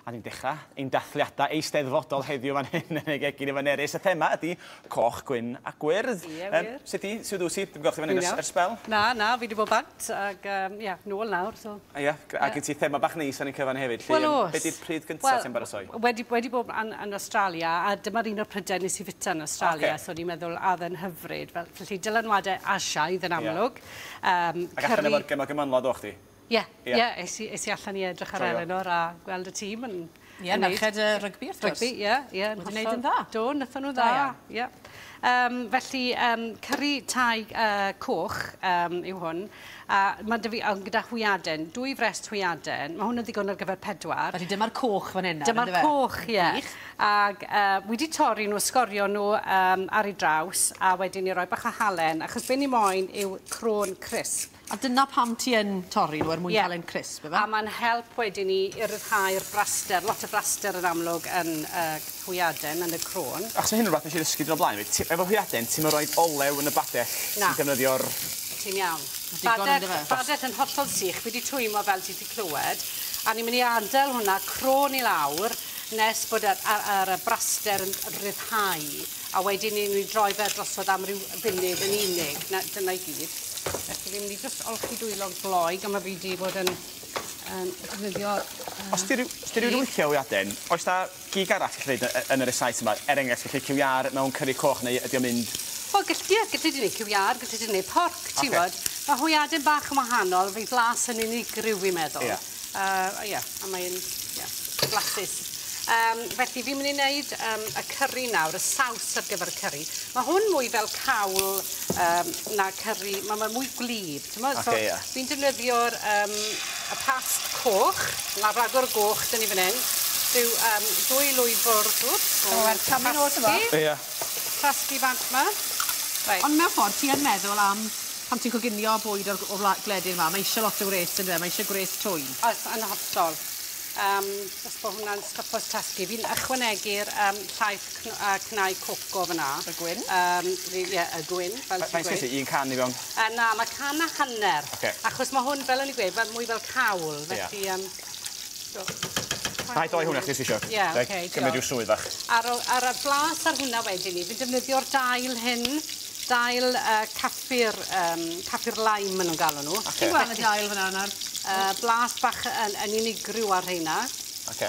A ni'n dechrau ein dathliadau eisteddfodol heddiw fan hyn yn y gegin efo Nerys. Y thema ydy coch, gwyn a gwyrdd. Ie, wir. Sut i? Sut wyt ti? Dwi'n gweld chi fan hyn ers sbel. Na, na, fi wedi bod bant ac ia, nôl nawr. So. A ia, a gen ti thema bach neis ar ein cyfan hefyd. Wel, oes. Be di'r pryd gyntaf ti'n baratoi? Wedi bod yn Australia, a dyma'r un o'r prydau nes i fita yn Australia, so ni'n meddwl a oedd yn hyfryd. Felly, dylanwadau Asiaidd yn amlwg. Ac allan efo'r gemau gymanwlad o chdi? Ie, ie, es i allan i edrych ar Eleanor a gweld y tîm yn... Ie, merched y rygbi, wrth gwrs. Rygbi, ie, ie. Wedi wneud yn dda. Do, wnaethon nhw dda, ie. Felly, curry Thai coch yw hwn. A mae 'da fi, gyda hwyaden, 2 frest hwyaden. Mae hwn yn ddigon ar gyfer 4. Felly dyma'r coch fan hyn. Dyma'r coch, ie. Ac wedi torri nhw, sgorio nhw ar ei draws, a wedyn i roi bach o halen, achos be ni moyn yw crôn crisp. A dyna pam ti yn torri nhw er mwyn cael e'n crisp, ife? A mae'n help wedyn ni i ryddhau'r braster, lot o braster yn amlwg yn hwyaden, yn y crôn. Achos mae hyn yn rhywbeth nes i ddysgu dyn o blaen. Efo hwyaden, ti'n rhoi olew yn y badell Na. Ti'n defnyddio'r... Ti'n iawn. Badell yn hollol sych, fi wedi twymo fel ti wedi clywed, a ni'n mynd i adael hwnna crôn i lawr nes bod ar y braster yn rhyddhau, a wedyn ni'n mynd i droi fe drosodd am ryw funud yn unig, dyna i gyd. Felly fi'n mynd i jyst olchi dwylo gloi, gan ma fi wedi bod yn defnyddio... Os di rhywun yn licio hwyaden, oes da gig arall gallu gwneud yn y rysáit yma? Er enghraifft, gallu cyw iâr mewn curry coch neu ydy o'n mynd... Wel, gallu di wneud cyw iâr, gallu di wneud porc, ti'n gwybod. Mae hwyaden bach yn wahanol, fe blas yn unigryw i'n meddwl. Ie, a mae'n blasus. Felly fi'n mynd i wneud y curry nawr, y saws ar gyfer y curry. Mae hwn mwy fel cawl na curry, mae mwy gwlyb. So, fi'n defnyddio'r y past coch, mae rhagor o goch dyn ni fan hyn. Rhyw 2 lwy fwrdd, tasgu bant yma. Ond mewn ffordd, ti yn meddwl am pan ti'n coginio bwyd o'r gwledydd yma, mae eisiau lot o wres yn dweud, mae eisiau gwres twym. Oes, yn hollol. Just bod hwnna'n stopos tasgu. Fi'n ychwanegu'r llaeth cnau coco fyna. Y gwyn? Ie, y gwyn, fel ti'n gweud. Faint sgyn ti, 1 can i fewn? Na, mae 1.5 can. Achos mae hwn, fel o'n i'n gweud, mwy fel cawl. Felly, Rhaid doi hwnna chdi isio. Ie, oce. Cymryd rhyw swydd fach. Ar y blas ar hwnna wedyn ni, fi'n defnyddio'r dail hyn. Dail kaffir, kaffir lime maen nhw'n galw nhw. Ti'n gweld y dail fyna nawr? Blas bach yn unigryw ar rheina.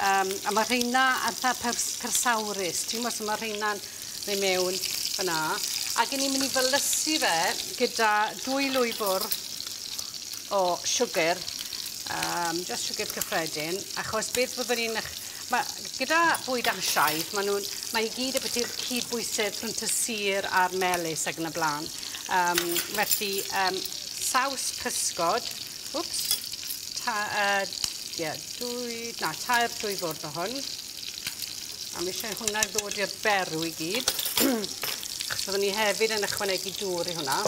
A mae rheina eitha persawrus. Ti'n gwybod, so mae rheina'n mynd mewn fyna. Ac ni'n mynd i felysu fe gyda 2 lwy fwrdd o siwgr. Just siwgr cyffredin. Achos beth byddwn ni'n... Gyda bwyd Asiaidd, mae i gyd ybyti'r cydbwysedd rhwng y sur a'r melys ac yn y blaen. Felly, saws pysgod, wps, 3 dwy fwrdd o hwn. A mi eisiau hwnna ddod i'r berw i gyd. Achos byddwn ni hefyd yn ychwanegu dŵr i hwnna.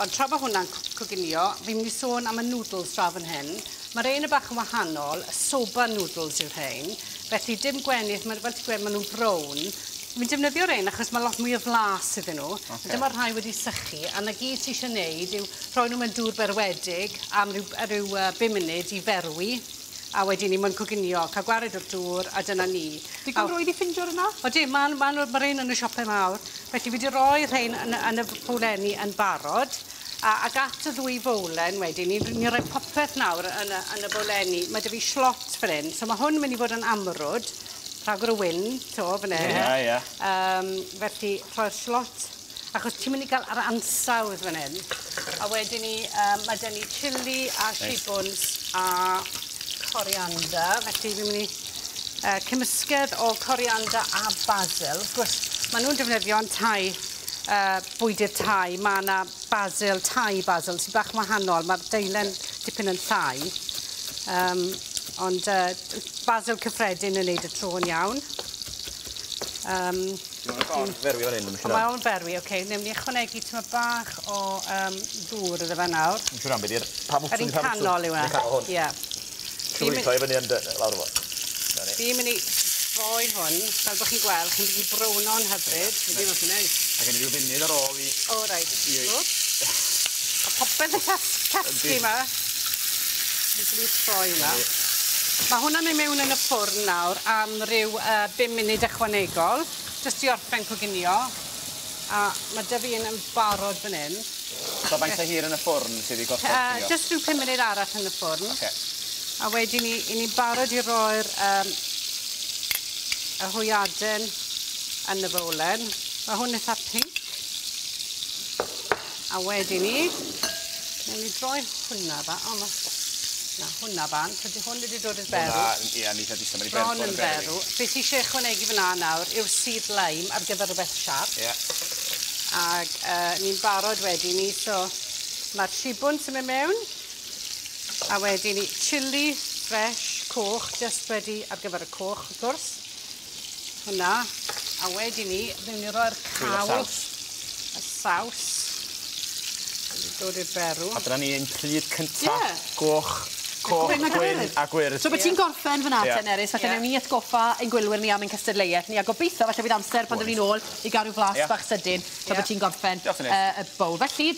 Ond tra bod hwnna'n coginio, fi'n mynd i sôn am y noodles draw fan hyn. Mae'r ein y bach yn wahanol, soba noodles yw'r rhain. Felly dim gwenith, fel ti'n gweud, maen nhw'n brown. Fi'n defnyddio'r ein achos mae lot mwy o flas iddyn nhw. Dyma'r rhai wedi sychu, a na gyd ti eisiau gwneud yw rhoi nhw mewn dŵr berwedig am ryw 5 munud i ferwi, a wedyn ni moyn coginio, cael gwared o'r dŵr, a dyna ni. Digon rwydd i ffindio'r yna? Odi, mae rhain yn y siopau mawr. Felly fi wedi rhoi rhain yn y bowlenni yn barod. Ac at y 2 fowlen wedyn, ni'n rhoi popeth nawr yn y bowlenni. Mae 'da fi shlot fan hyn, so mae hwn yn mynd i fod yn amrwd, rhagor o wyn, to, fan hyn. Ie, ie. Felly, rhoi'r shlot, achos ti'n mynd i gael yr ansawdd fan hyn. A wedyn ni, mae 'da ni chilli a shibwns a coriander. Felly, fi'n mynd i cymysgedd o coriander a basil. Wrth gwrs, maen nhw'n defnyddio'n Thai, bwydydd Thai, mae yna basil, Thai basil, sy'n bach wahanol. Mae'r deilen dipyn yn llai. Ond basil cyffredin yn neud y tro yn iawn. Mae'n ferwi fan hyn, dwi'n siŵr. Mae o'n ferwi, oce. Newn ni ychwanegu tyma bach o ddŵr iddo fe nawr. Dwi'n siŵr am beth i'r pa fwtwn. Yr un canol yw e. Ie. Siŵr i troi fyny yn lawr o fo. Fi'n mynd i roi hwn, fel bod chi'n gweld, chi'n mynd i browno'n hyfryd. Yndi, mae'n neis. A gen i ryw funud ar ôl i... O, reit. A popeth yn casglu yma. Fi'n mynd i troi hwnna. Mae hwnna'n mynd mewn yn y ffwrn nawr am ryw 5 munud ychwanegol, jyst i orffen coginio. A mae 'da fi un yn barod fan hyn. So faint o hir yn y ffwrn sydd wedi gorffen coginio? Jyst rhyw 5 munud arall yn y ffwrn. Ocê. A wedyn ni, 'yn ni'n barod i roi'r y hwyaden yn y fowlen. Mae hwn itha pinc. A wedyn ni, newn ni droi hwnna fa, o ma' na, hwnna bant, ydy hwn wedi dod i'r berw. Hwnna, ie, ni eitha disgwyl, mae 'di Bron yn berw. Be sy isie ychwanegu fyna nawr yw'r sudd leim ar gyfer rhywbeth siarp. Ie. Ag ni'n barod wedyn ni, so ma'r shibwns yn mynd mewn, a wedyn ni chilli fresh coch, jyst wedi ar gyfer y coch, wrth gwrs. Hwnna. A wedyn ni, ddewn ni roi'r cawl. Saws. Y saws. Dod i'r berw. A dyna ni ein pryd cynta. Ie. Goch, coch, Gwyn a gwyn gwyrdd. a gwyrdd. So bod ti'n gorffen fyna Ie. te, Nerys, falle Ie. newn ni atgoffa ein gwylwyr ni am ein cystadleuaeth ni, a gobeithio falle bydd amser pan ddown ni nôl i gael rhyw flas Ie. bach sydyn, tra Ie. bod ti'n gorffen Diolch, Nerys. y bowl. Felly,